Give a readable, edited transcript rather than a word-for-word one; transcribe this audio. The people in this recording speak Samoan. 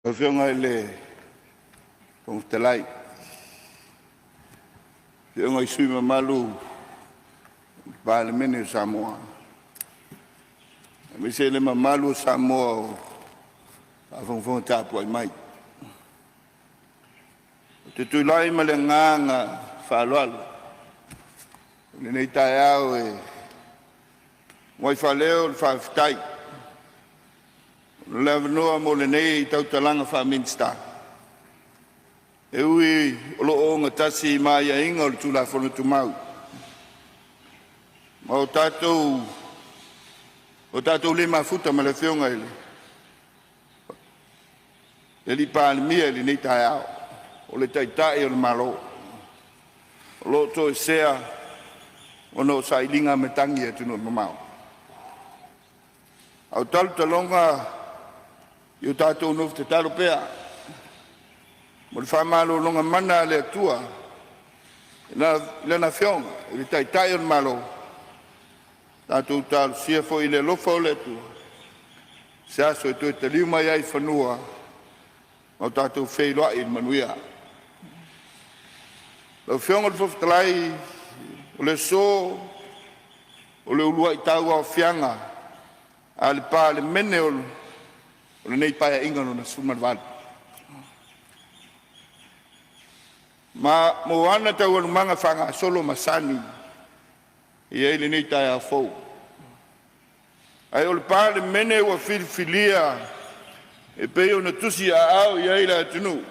Afioga i le Fofoga Fetalai, afioga i sui usufono mamalu o le Palemene o Samoa, aemaise le mamalu o Samoa o faafogafoga tapuai mai. Ou te tulai ma le agaga faaaloalo i lenei taeao e muai faaleo le faafetai mo le avanoa mo lenei tautalaga faa-Minisita. E ui o lo o ogatasi ma aiaiga o le Tulafono Tumau ma o tatou le mafuta ma le Afioga i le Palemia i lenei taeao, o le Taitai o le Malo o lo o toesea ona o sailiga matagi i atunuu mamao. Ae talu taloga ia tatou nofo tatalo pea mo le faamalologa mana a le Atua i Lana Afioga i le Taitai o le Malo, tatou talosia foi i le alofa o le Atua se aso e toe taliu mai ai i fanua ma o tatou feiloai i le manuia. Lau Afioga i le Fofoga Fetalai, o le aso, o le uluai tauaofiaga a le Palemene o lenei Paeaiga Lona XVII. Ma mo ana taualumaga faagasolo masani e i ai lenei taeao fou. Ae o le Palemene ua filifilia e pei ona tusiaao i ai le atunuu,